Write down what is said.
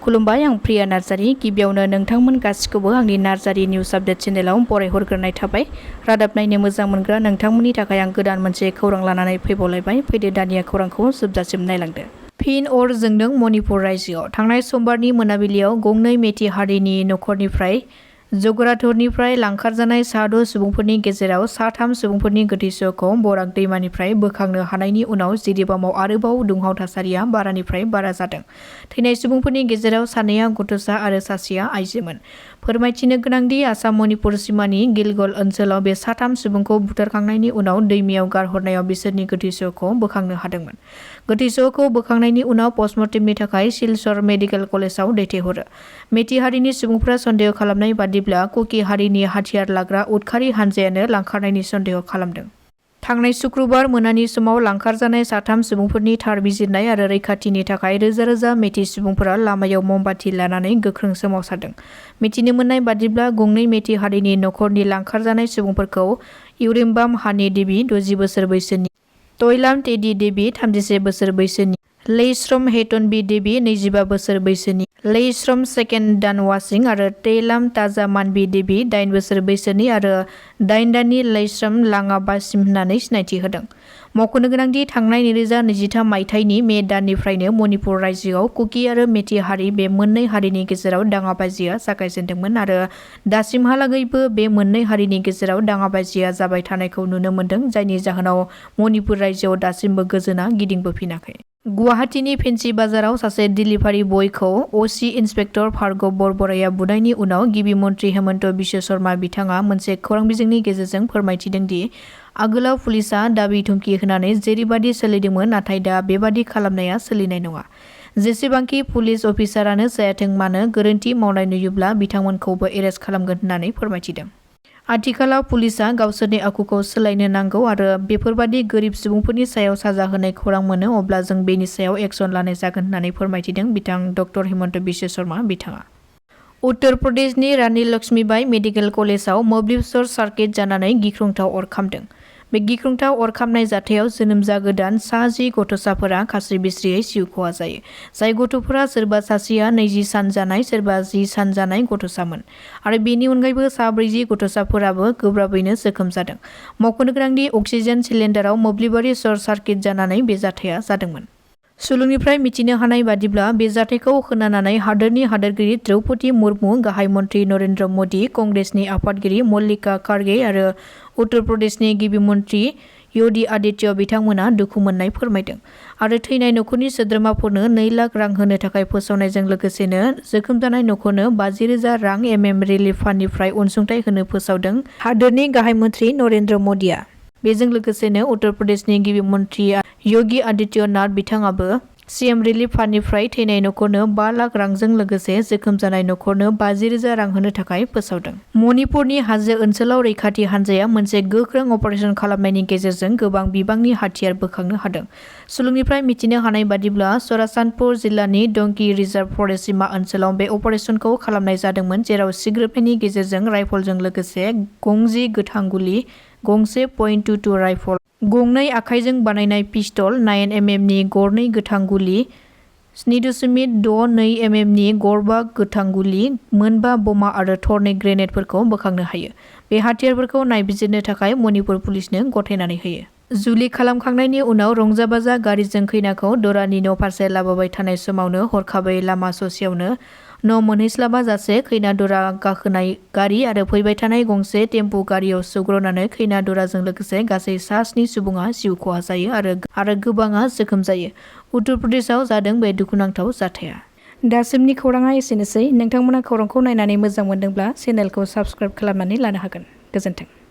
खुलुमबाय, आं प्रिया नार्जारी। गिबियावनो नोंथांमोन गासिखौबो आंनि नार्जारी निउज आपडेट चेनेलाव बरायहरग्रोनाय थाबाय। रादाब नायनो मोजां मोनग्रा नोंथांमोननि थाखाय आं गोदान मोनसे खौरां लानानै फैबावलायबाय। फैदो दानिया खौरांखौ जोबजासिम नायलांदो। फिन अर जोंदों मणिपुर रायजोआव। थांनाय समबारनि मोनाबिलियाव गंनै मेथि हारिनि नखरनिफ्राय जगराधरनिफ्राय लांखारजानाय सा6 सुबुंफोरनि गेजेराव सा3 सुबुंफोरनि गोथैसोखौ बराक दैमानिफ्राय बोखांनो हानायनि उनाव जिरिबामाव आरोबाव दुंहाव थासारिया बारानिफ्राय बारा जादों। थैनाय सुबुंफोरनि गेजेराव सानैया गथ'सा आरो सासेया आइजोमोन। फोरमायथिनो गोनांदि आसाम मणिपुर सिमानि गिलगल ओनसोलाव बे सा3 सुबुंखौ बुथारखांनायनि उनाव दैमायाव गारहरनायाव बिसोरनि गोथैसोखौ बोखांनो हादोंमोन। गोथैसोखौ बोखांनायनि उनाव पस्टमर्टेमनि थाखाय सिलचर मेडिकेल कलेजाव दैथायहरो। मेथि हारिनि सुबुंफोरा सन्देह खालामनाय बादिब्ला कुकी हारिनि हाथियार लाग्रा उदखारि हानजायानो लांखारनायनि सन्देह खालामदों। थांनाय शुक्रबार मोनानि समाव लांखारजानाय सा3 सुबुंफोरनि थार बिजिरनाय आरो रैखाथिनि थाखाय रोजा रोजा मेथि सुबुंफोरा लामायाव ममबाति लानानै गोख्रों सोमावसारदों। मिथिनो मोननाय बादिब्ला गंनै मेथि हारिनि नखरनि लांखारजानाय सुबुंफोरखौ इउरेम्बाम हानि देबी 60 बोसोर बैसोनि, तयलाम टेडी देबी 31 बोसोर बैसोनि, लेइश्रम हेटनबी देबी 25 बोसोर बैसोनि, लेइश्रम सेकेन्ड दानवासिं आरो तेलाम ताजा मानबी देबी 8 बोसोर बैसोनि आरो 8 दाननि लेइश्रम लाङाबासिम होननानै सिनायथि होदों। मख'नो गोनांदि थांनाय 2023 मायथाइनि मे दाननिफ्रायनो मणिपुर रायजोआव कुकी आरो मेथि हारि बे मोननै हारिनि गेजेराव दाङाबाजिया जागायजेन्दोंमोन आरो दासिमहालागैबो बे मोननै हारिनि गेजेराव दाङाबाजिया जाबाय थानायखौ नुनो मोन्दों, जायनि जाहोनाव मणिपुर रायजोआव दासिमबो गोजोना गिदिंबोफिनाखै। गुवाहाटीनि फेन्सि बाजाराव सासे डिलिभारि बयखौ अ.सि. इन्सपेक्टर भार्गव बरबराया बुनायनि उनाव गिबि मन्त्रि हेमन्त बिश्व शर्मा बिथाङा मोनसे खौरां बिजोंनि गेजेरजों फोरमायथिदों दि आगोलाव पुलिसआ दाबि धुमखि होनानै जेरैबादि सोलिदोंमोन, नाथाय दा बेबादि खालामनाया सोलिनाय नङा। जेसेबांखि पुलिस अफिसारानो जायाथों मानो गोरोन्थि मावनाय नुयोब्ला बिथांमोनखौबो एरेस्ट खालामगोन होननानै फोरमायथिदों। आथिखालाव पुलिसआ गावसोरनि आखुखौ सोलायनो नांगौ आरो बेफोरबादि गोरिब सुबुंफोरनि सायाव साजा होनाय खौरां मोनो अब्ला जों बेनि सायाव एक्सन लानाय जागोन होननानै फोरमायथिदों बिथां ड हेमन्त बिश्व शर्मा बिथाङा। उत्तर प्रदेशनि रानी लक्ष्मीबाई मेडिकेल कलेजाव मोब्लिब सर्ट सार्किट जानानै गिख्रंथाव अर खामदों। बे गिख्रंथाव अर खामनाय जाथायाव जोनोम जागोदान सा10 गथ'साफोरा खास्रि बिस्रियै जिउ खहा जायो। जाय गथ'फोरा सोरबा सासेया 20 सान जानाय, सोरबा 10 सान जानाय गथ'सामोन आरो बेनि अनगायैबो सा40 गथ'साफोराबो गोब्राबैनो जोखोम जादों। मख'नो गोनांदि अक्सिजेन सिलिन्डाराव मोब्लिबारि सर्ट सार्किट जानानै बे जाथाया जादोंमोन। सुलुंनिफ्राय मिथिनो हानाय बादिब्ला बे जाथायखौ खोनानानै हादोरनि हादोरगिरि द्रौपदी मुर्मु, गाहाय मन्त्रि नरेन्द्र मोदी, कंग्रेसनि आफादगिरि मल्लिका खारगे आरो उत्तर प्रदेशनि गिबि मन्त्रि योगी आदित्य बिथांमोना दुखु मोननाय फोरमायदों आरो थैनाय नखरनि सोद्रोमाफोरनो 2 लाख रां होनो थाखाय फोसावनायजों लोगोसेनो जोखोम जानाय नखरनो 50,000 रां रिलिफ फान्डनिफ्राय अनसुंथाइ होनो फोसावदों हादोरनि गाहाय मन्त्रि नरेन्द्र मोदीआ। बेजों लोगोसेनो उत्तर प्रदेशनि गिबि मन्त्रि योगी आदित्य नाथ बिथाङाबो सीएम रिलिफ फान्डनिफ्राय थैनाय नखरनो 5 लाख रांजों लोगोसे जोखोम जानाय नखरनो 50,000 रां होनो थाखाय फोसावदों। मणिपुरनि हाजो ओनसोलाव रैखाथि हानजाया मोनसे गोख्रों अपारेसन खालामनायनि गेजेरजों गोबां बिबांनि हाथियार बोखांनो हादों। सुलुंनिफ्राय मिथिनो हानाय बादिब्ला सरासनपुर जिल्लानि डंकी रिजार्भ फरेस्ट सीमा ओनसोलाव बे अपारेसनखौ खालामनाय जादोंमोन, जेराव सिग्रोबनायनि गेजेरजों राइफलजों लोगोसे गंसे गोथां गुलि, गंसे .22 राइफल, गंनै आखाइजों बानायनाय पिस्तल, 9 एमएमनि गरनै गोथां गुलि, 7.62 एमएमनि गरबा गोथां गुलि, मोनबा बमा आरो थरनै ग्रेनेडफोरखौ बोखांनो हायो। बे हाथियारफोरखौ नायबिजिरनो थाखाय मणिपुर पुलिसनो गथायनानै होयो। जुलि खालामखांनायनि उनाव रंजा-बाजा गारिजों खैनाखौ दरानि न' फारसे लाबोबाय थानाय समावनो हरखाबै लामा ससेयावनो न' मोनहैस्लाबाजासे खैना दरा गाखोनाय गारि आरो फैबाय थानाय गंसे टेम्पु गारियाव सौग्रावनानै खैना दराजों लोगोसे गासै सा7 सुबुङा जिउ खहा जायो आरो गोबाङा जोखोम जायो। उत्तर प्रदेशआव जादों बे दुखुनांथाव जाथाया। दासिमनि खौराङा एसेनोसै। नोंथांमोना खौरांखौ नायनानै मोजां मोनदोंब्ला चेनेलखौ साबस्क्राइब खालामनानै लानो हागोन। गोजोन्थों।